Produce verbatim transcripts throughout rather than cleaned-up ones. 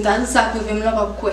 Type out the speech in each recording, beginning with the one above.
Sa, tout sa k rive m lan, w p ap kwè.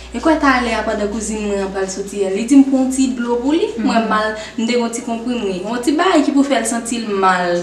E kwè talè a, pandan kouzin mwen an pral soti a, li di m pran yon ti dlo pou li. Mwen mal, m te gen yon ti konprime, yon ti bagay ki pou fè l santi l mal,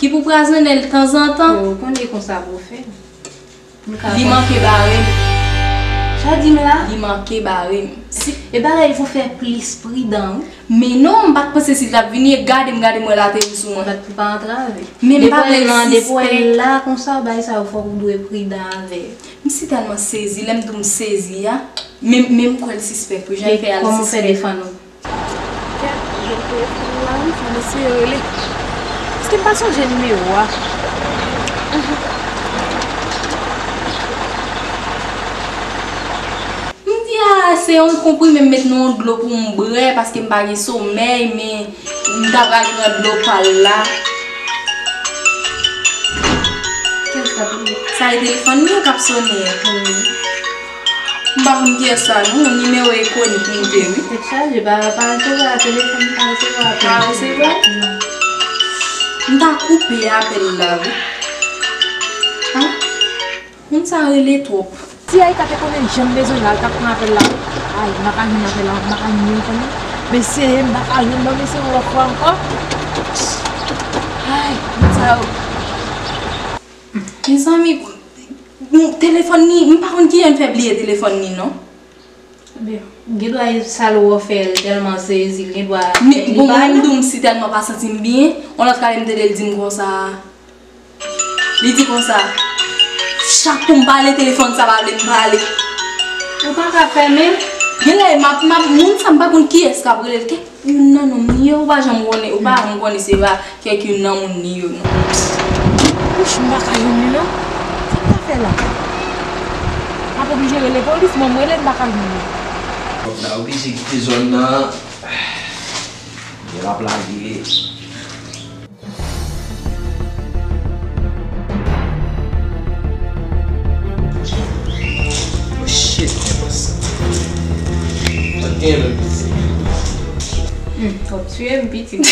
ki pou pwazonnen l tanzantan. Ou konnen konsa pou fè. Li manke bare m. Sa di m la? Li manke bare m. Si e bagay pou fè plis pridan, wi. Men non, m pa t panse si l t ap vini, e gade m, gade m wè l ateri sou mwen. Bat pou pa antrave. Men m pa vle l sispèk. Depi w wè l la konsa, bagay sa yo fòk ou dwe pridan avè l. M si tèlman sezi, lè m di w m sezi a, men, men m kwè l sispèk, wi, jan l fè a l sispèk. E kòman w fè defann ou? Kèt, yo telefòn la, wi, fò n eseye rele. Èske m pa sonje nimewo a? M di a, se yon konprime m met nan yon dlo pou m bwè, paske m pa gen somèy, men m ta pral pran dlo pa l la. Kiyès k ap rele? Sa e telefòn li k ap sonnen an. Wi. M pa konn kiyès sa non, nimewo enkonik m te, wi. Tèt chaje, pa, pa resevwa telefòn, pa resevwa apèl. Pa resevwa? Non. M ta koupe apèl la, wi. An? Moun sa rele twòp. Si Ayika te konnen jan m bezwen l la, l t ap pran apèl la. Ay, m pa ka jwenn apèl la, m pa ka jwenn telefòn nan. Mesye, m pa ka jwenn, ban m eseye yon lòt fwa ankò. Ay, moun sa yo. Mezanmi, telefòn li, m pa konn kijan l fè bliye telefòn li non. Ebyen, gen dwa e sa l wè w fè l tèlman sezi, l gen dwa tèt li pa la. Bon, mwen m di w m si tèlman pa santi m byen, yon lòt kalè m tande l di m konsa. Li di konsa, chak kou m pale, telefòn sa pa vle m pale. Ou pa ka fèmen l? Genlè, m ap, m ap, moun sa m pa konn kiyès k ap rele l. Kèk youn nan nonm li yo, ou pa janm konnen, ou pa janm konnen se pa kèk youn nan moun li yo, non. Wouch, m pa ka jwenn li, non. Sa m ta fè la? M ap oblije rele polis, mwen m rele, m pa ka jwenn li. Fòk n ta oblije kite zòn nan. Gen l ap lage. Oh, shit, men bòs. Sa gen menm. Hmm, w ap tiye m, pitit.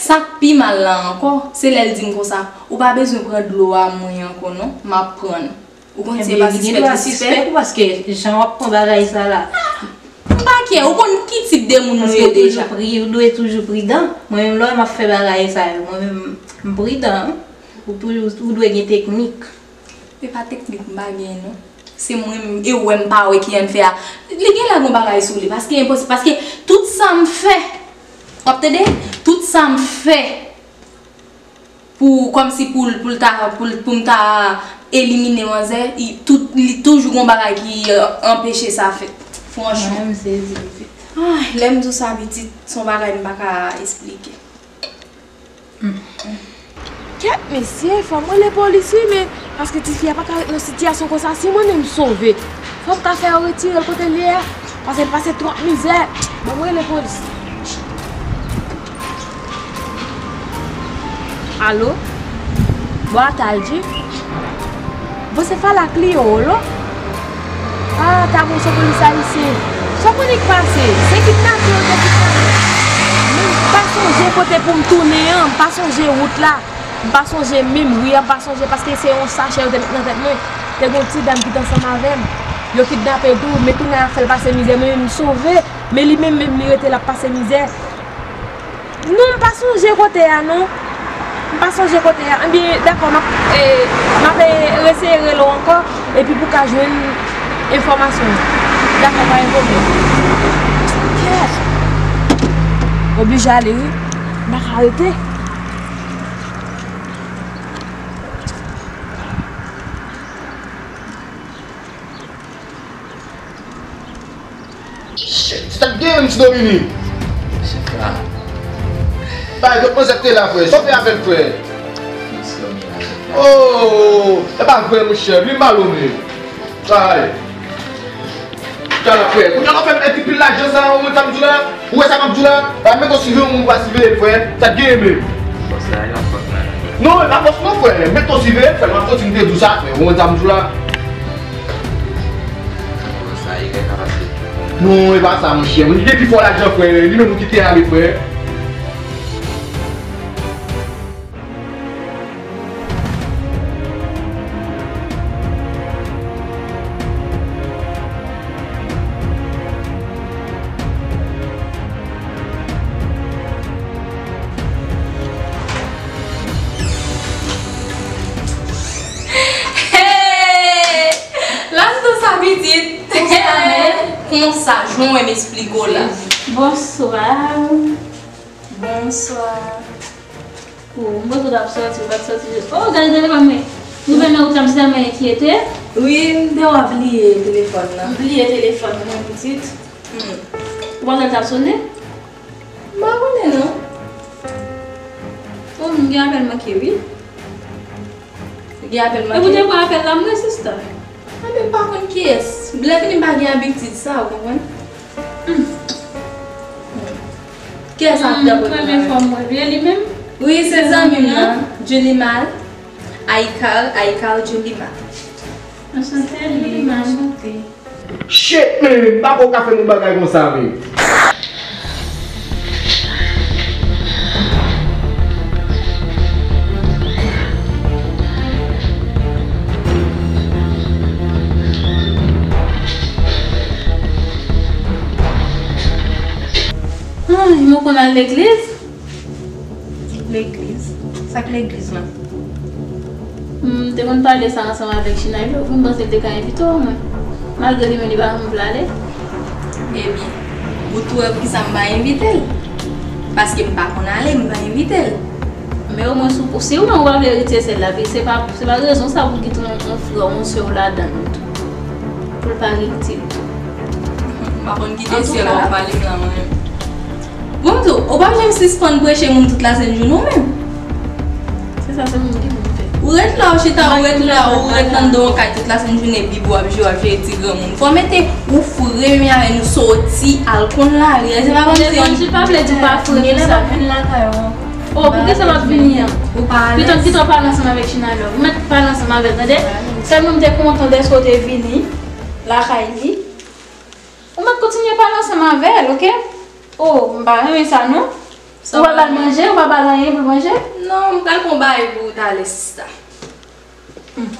Sa k pi mal la ankò, se lè l di m konsa, ou pa bezwen pran dlo a mwen ankò non, m ap pran l. Ou konn si e pa sispèk li sispèk ou, paske jan w ap pran bagay sa la. M pa kè, ou konn ki tip de moun nou ye deja. Paske ou toujou pri-, ou dwe toujou pridan. Mwen menm lè m ap fè bagay sa yo, mwen menm m pridan. Ou toujou, ou dwe gen teknik. E pa teknik m pa gen non. Se mwen menm, e ou wè m pa wè kijan l fè a. Li genlè gon bagay sou li, paske enposib, paske tout sa m fè, w ap tande? Tout sa m fè, pou, kòmsi pou l, pou l ta, pou l, pou m ta elimine manzè, i, tout, li toujou gon bagay ki, euh, anpeche sa fèt. Franchman. Mwen menm sezi pitit. Ay, lè m di w sa pitit, se yon bagay m pa ka esplike. Hmm. Kèt mesye, fò m rele polis wi, men paske tifi a pa ka ret nan sitiyasyon konsa, si mwen menm m sove, fò m ka fè yo retire l kote l ye a, paske l pase twòp mizè. Ban m rele polis. Alo? Boa tarde. Você fala crioulo? Ah, tá bom, sou polícia aí sim. Sou konik pase, se kidnape yo te kidnape. Men m pa sonje kote pou m tounen an, m pa sonje wout la. M pa sonje menm ri a, m pa sonje paske se yon sachè yo te met nan tèt mwen. Te gen yon ti dam ki te ansanm avè m. Yo kidnape l tou, men kounye a fè l pase mizè, men m sove. Men li menm, menm li rete l ap pase mizè. Non, m pa sonje kote a, non. M pa sonje kote a. Ebyen, dakò, m ap, e, m ap, e, reseye rele w ankò, epi pou w ka jwenn enfòmasyon. Dakò, pa gen pwoblèm. Kèt! Oblije ale, wi. M pa ka rete. Shit, sa t gen menm, ti Domini? Chèf la. Bay, lòt manzè k te la, frè. Sa w fè avè l, frè? Fiks dòmi la, chèf la. Oh, e pa vre, monchè. Li mal ou menm. Bay. Tala, frè. Kounye a w fè m pèdi pil lajan sa, ou wè sa m di w la? Ou wè sa m ap di w la? Bay, mete w siveye yon moun ou pa siveye l, frè. Sa t gen menm? Bòs la, li ap fòs la. Non, e pa bòs non, frè. Mete w siveye l, frè. M ap kontinye di w sa, frè. Ou wè sa m di w la? Non, e pa sa, monchè. Li gen pi fò lajan, frè. Li menm ou kite ale, frè. Mwen menm esplike w la. Bonswa. Bonswa. Oh, m panse w t ap sòti, ou pa t sòti. Oh, gade telefòn mwen. Nouvèl nan wout la, m tèlman enkyete. Wi, m te wè w bliye telefòn nan. M bliye telefòn mwen, pitit. Hmm. Ou panse l t ap sone? M pa konnen non. Oh, m gen apèl manke, wi. Gen apèl manke. Epi w te pran apèl la, m wè sista. Anben, m pa konn kiyès. Lè fini, m pa gen abitid sa, ou konprann? Hmm. Kiyès ap Hmm, premye fwa m wè l. E li menm? Wi, se zanmi m nan, Julimar. Aikar, Aikar Julimar. Anchante, Julimar. Anchante. Shit, man! M pa kwè w ka fè m yon bagay konsa, man. Ay, mwen konn al legliz? Legliz? Sa k legliz la? M te konn pale sa ansanm avèk Chinay Love, m panse l te ka envite w, mwen. Malgre li menm li pa janm vle ale. Ebyen, ou tou wè poukisa m pa envite l? Paske m pa konn ale, m pa envite l. Men omwen si w, si ou menm ou pa vle retire sèl la, se pa, se pa rezon sa pou kite yon, yon frè w, yon sè w ladan l tou. Pou l pa retire l tou. M pa konn kite sè w ap pale m la mwen menm. Bon, m di w, ou p ap janm sispann preche moun tout lasent jounen ou menm. Se sa, se moun ki moun fè. Ou ret la, ou chita, ou ret la, ou ret anndan yon kay tout lasent jounen, Bib ou ap jwe, w ap jere ti granmoun. Fò mete ou fre menm avè nou, soti, al konn lari a, se pa kòmsi. Levanjil pa vle di w pa fre pou sa. Gen lè m ap vin lakay ou ankò. Oh, poukisa w ap vini an? Ou pa alèz. Piton, piton pale ansanm avèk Chinay Love. Ou mèt pale ansanm avè l, tande? Sèlman m te kontan dèske w te vini lakay li. Ou mèt kontinye pale ansanm avè l, oke? Oh, m pa renmen sa, non. Ou pa ba l manje, ou pa ba l anyen pou l manje? Non, m pral pran bagay pou ou talè, sista. Hmm.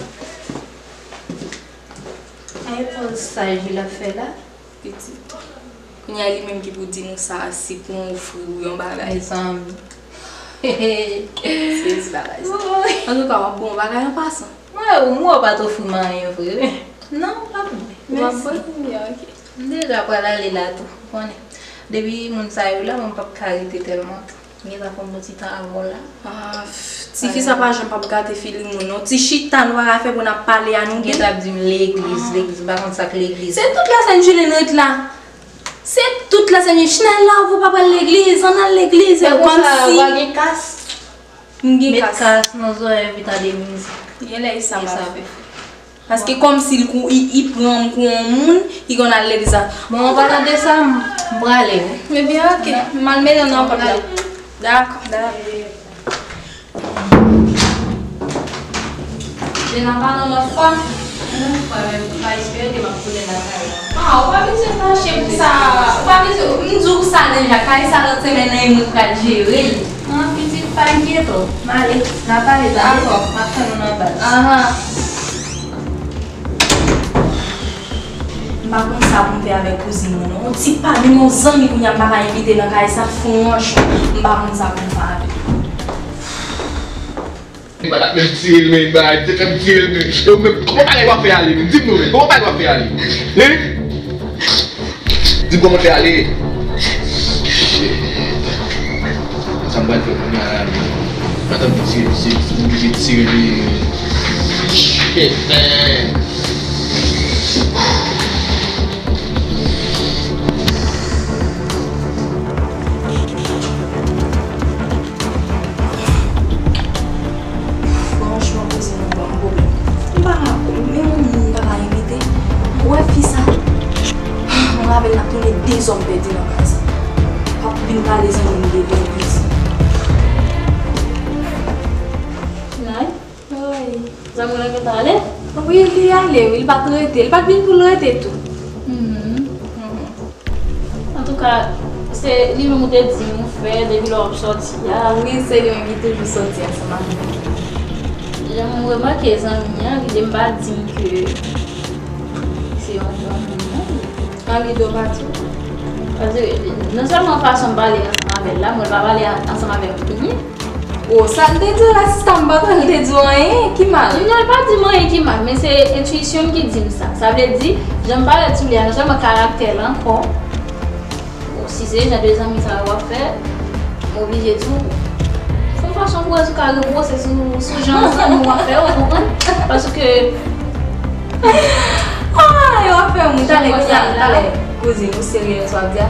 Ay, pòz saj li l ap fè la. Pitit. Kounye a li menm ki pou di nou sa, si pou yon ofri ou yon bagay. Mezanmi. Sezi bagay sa. Woy. Antouka, w ap bon bagay an pasan. Mwen, ou mwen, w pa t ofri m anyen vre, wi. Non, w pa bon. Ou p ap bon? Mèsi. Byen, oke. M deja pral ale la tou, ou konnen. Depi moun sa yo la, mwen p ap ka rete tèlman tou. M gentan fè yon bon ti tan avè w la. Ah, pff, tifi sa pa janm p ap gate feeling moun, non. Ti chita nou pa ka fè pou n ap pale a nou de. Gentan ap di m legliz, legliz, m pa konn sa k legliz. Se tout lasent jounen n ret la. Se tout lasent jounen, Chinay Love, ou pa pral legliz, ann al legliz, e kòmsi. Ou pa gen kas. M gen kas. Met kas nan zòrèy epi tande mizik. Genlè e sa m ap fè. Paske kòmsi l kou, i, i pran m kou yon moun ki konn al legliz la. Bon, an palan de sa, m, m prale, wi. Ebyen, oke. M al mete nan pòt la. Dakò, dakò. Jena pa nan lòt fwa. Mwen menm, m pa espere ke m ap tounen lakay la. Ah, ou pa bezwen fache pou sa. Ou pa bezwen, m di w sa deja, kay sa lòt semèn nan, e mwen k pral jere l. An, pitit, pa enkyete w. M ale, n a pale, tande? Dakò. M ap tann ou nan baz. Ahan. M pa konn sa pou m fè avèk kouzin mwen, non. Yon ti pa, menm yon zanmi kounye a m pa ka envite nan kay sa, franchman, m pa konn sa pou m fè avè l. Li pa t ap menm tire l, men, bay, li te fè m tire l, men. Yo, men, kòman bagay w ap fè ale, men? Di m non, men, kòman bagay w ap fè ale? Hein? Di m kòman fè ale. Shit. Sa m pral fè kounye a la, men? Atann, m tire, tire, m oblije tire li. Shit, man. Franchman, kouzin nan ban m pwoblèm. M pa ka, menm yon moun m pa ka envite. Ou wè fi sa? Mwen avè l n ap tounen dezòm pèdi nan kay sa. P ap vin pale zanmi m de legliz. Nay? Wi. Zanmi w la gentan ale? Wi, li ale, wi. Li pa t rete. Li pa t vin pou l rete tou. Mhm. Mhm. Antouka, se li menm ou te di m ou fè depi lè w ap sòti a. Wi, se li menm ki toujou sòti ansanm ak mwen. Jan m remake zanmi an, li te m pa di m ke se yon bon moun, non. An, li do pati. Paske non sèlman fason m pale ansanm avè l la, mwen pa pale an-, ansanm avè m byen. O, sa l te di w la, sista, m pa kwè l te di w anyen ki mal. Non, l pa di m anyen ki mal, men se entwisyon m ki di m sa. Sa vle di, jan m parèt sou li a, non sèlman karaktè l ankò, Si se jan de zanmi sa yo w ap fè, m oblije di w, se yon fason pou wè si w ka ranbouche sou, sou jan zanmi w ap fè yo, w konprann? Paske Ah, yo ap fè m ri. Talè, kounye a, talè. Kouzin, ou serye nan sa w ap di a?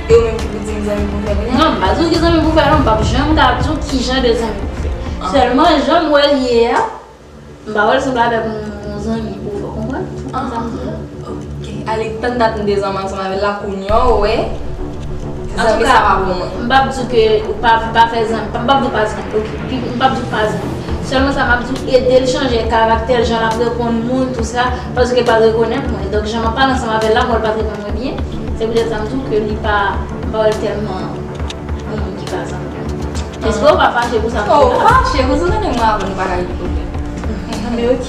E ou menm ki pou di m zanmi pou m fè kounye a? Non, m pa di w ki zanmi pou w fè, non, m p ap janm ka di w ki jan de zanmi pou w fè. Sèlman, jan m wè l ye a, m pa wè l sanble avèk yon, yon zanmi pou w fè, w konprann? Ou konprann sa m di w la? Ok. Ale, tann dat m te zanmi ansanm avè l la, kounye a, w wè. Zanmi sa pa pou mwen. M p ap di w ke ou pa, pa fè zanmi. M p ap di w pa zanmi. Ok. M p ap di w pa zanmi. Sèlman sa m ap di w, ede l chanje karaktè l, jan l ap reponn moun, tou sa, paske l pa t rekonèt mwen. Donk, jan m ap pale ansanm avè l la, m wè l pa t rekonn mwen byen. Se poutèt sa m di w ke li pa, m pa wè l tèlman yon moun ki pa zanmi. Espere w pa fache pou sa m di w la. Oh, fache, kouzin, tande mwen avan nou pa ka gen pwoblèm. Men ok.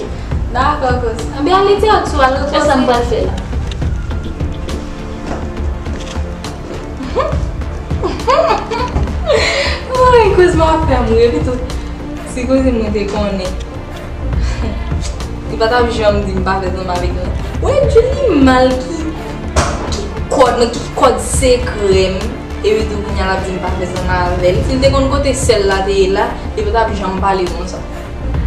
Dakò, kouz. Anben, ale dirèk sou al repoze. Kisa m pral fè la? Woy, kouz mwen ap fè m ri, epi tou, si kouzin mwen te konnen, li pa t ap janm di m pa fè zanmi avèk mwen. Woy, Julie mal ki, ki kòd, nan ki kòd sekrè m, epi tou kounye a l ap di m pa fè zanmi avè l. Si l te konn kote sè l la te ye la, li pa t ap janm pale konsa.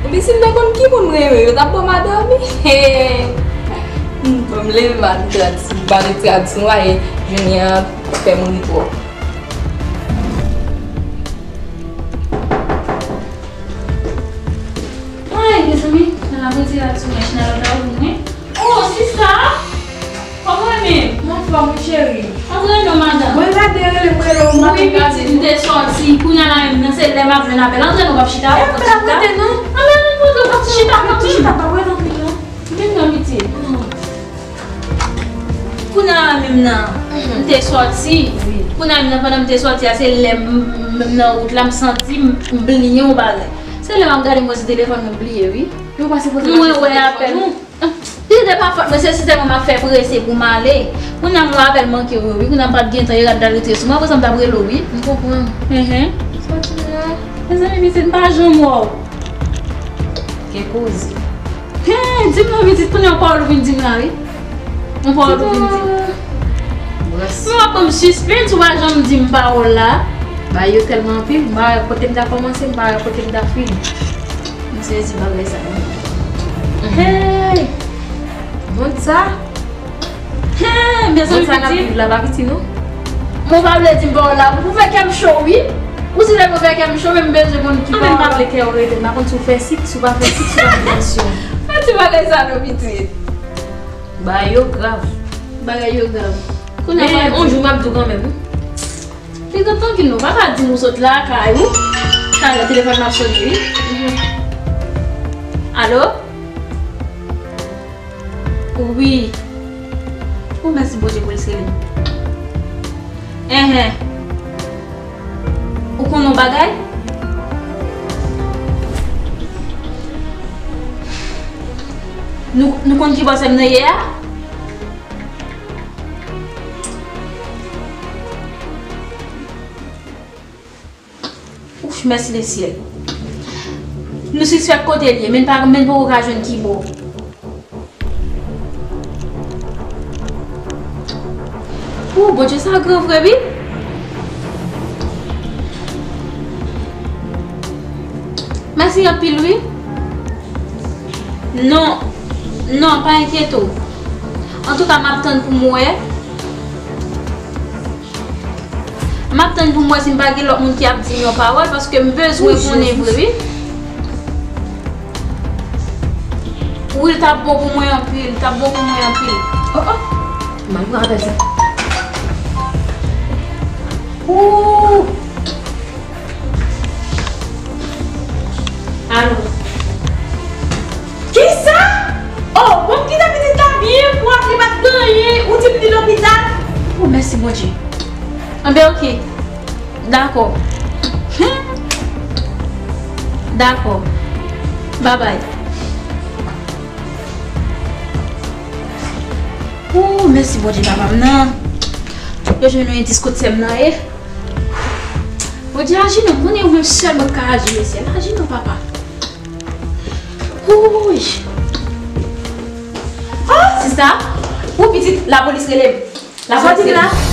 Epi si m te konn ki moun m renmen, yo t ap ban m a dòmi. Bon, m leve m al trad sou, m al trad sou a, e jounen an fè m ri twòp. Ay, mezanmi, nan la m retire ak sou mèch nan lòt la, ou vin, wi. Oh, sista! Kòman w ye menm? M anfòm, wi, cheri. Antre non, madanm. Mwen gade rele m rele w, m pa wi, pitit, m te sòti. Kounye a la menm nan, se lè m ap jwenn apèl. Antre non, p ap chita, p ap chita. Antre non, antre, p ap chita, p ap chita. Vin non, pitit. Kounye a la menm nan, m te sòti. Wi. Kounye a menm nan, pandan m te sòti a, se lè m, m, m nan wout la, m santi m, m bliye yon bagay. Se lè m ap gade m wè se telefòn mwen m bliye, wi. Mwen wè apèl. Li te pa fòt mwen, se sitèlman m ap fè prese pou m ale. Kounye a m wè apèl manke w yo, wi. Kounye a m pa t gen tan, e rad la rete sou mwen, apre sa m t ap rele w, wi. M konprann. Enhen. Sòti la. Mezanmi, pitit, m pa janm wè w. Gen koze. Hen, di m non, pitit, kounye a yon pawòl ou vin di m la, wi. Yon pawòl ou vin di m. Brès. Men w ap ban m sispens, ou pa janm di m pawòl la. Bagay yo tèlman anpil, m pa wè kote m ta kòmanse, m pa wè kote m ta fini. M sezi bagay sa yo. Hey! Mond sa? Hey, mezanmi, mond sa n ap viv la pa piti, non? Mwen pa vle di m pawòl la. Ou fè kè m cho, wi. Ou si lè mwen fè kè m cho, men m bezwen konn ki pawòl. Anben, m pa vle kè w rete. M pa konn si w fè sik, si w pa fè sik, si w pa fè tansyon. Pa di bagay sa non, pitit. Bagay yo grav. Bagay yo grav. Men yon jou m ap di w kanmenm, wi. Pitit, trankil non, papa di nou sot lakay ou. Talè telefòn m ap sone, wi. Alo? Wi. Oh, mèsi Bondye pou l sere m. Enhen. Ou konn yon bagay? Nou, nou konn ki bò sè m nan ye a? Ouf, mèsi lesyèl. Nou sispèk kote l ye, men n pa, men n poko ka jwenn ki bò. Ou, Bondye sa gran vre, wi. Mèsi anpil, wi. Non, non, pa enkyete w. Antouka, m ap tann pou m wè. M ap tann pou m wè si m pa gen lòt moun ki ap di m yon pawòl, paske m bezwen konnen vre, wi. Wi, l t ap bon pou mwen anpil, l t ap bon pou mwen anpil. Oh, oh. M ap pran apèl sa. Ooh. Alo. Kisa? Oh, w ap kite pitit la byen pwòp, li pa t gen anyen, ou di m li lopital? Oh, mèsi Bondye. Anben, ok. Dakò. Hmm. Dakò. Babay. Oh, mèsi Bondye, papa m nan. Yo jwenn yon endis kot sè m nan ye. Bondye, aji non, m konnen ou menm sèl mwen k ka aji, lesyèl. Aji non, papa. Wouy. Ah, sista. Ou pitit, lapolis rele m. Lapolis rele m.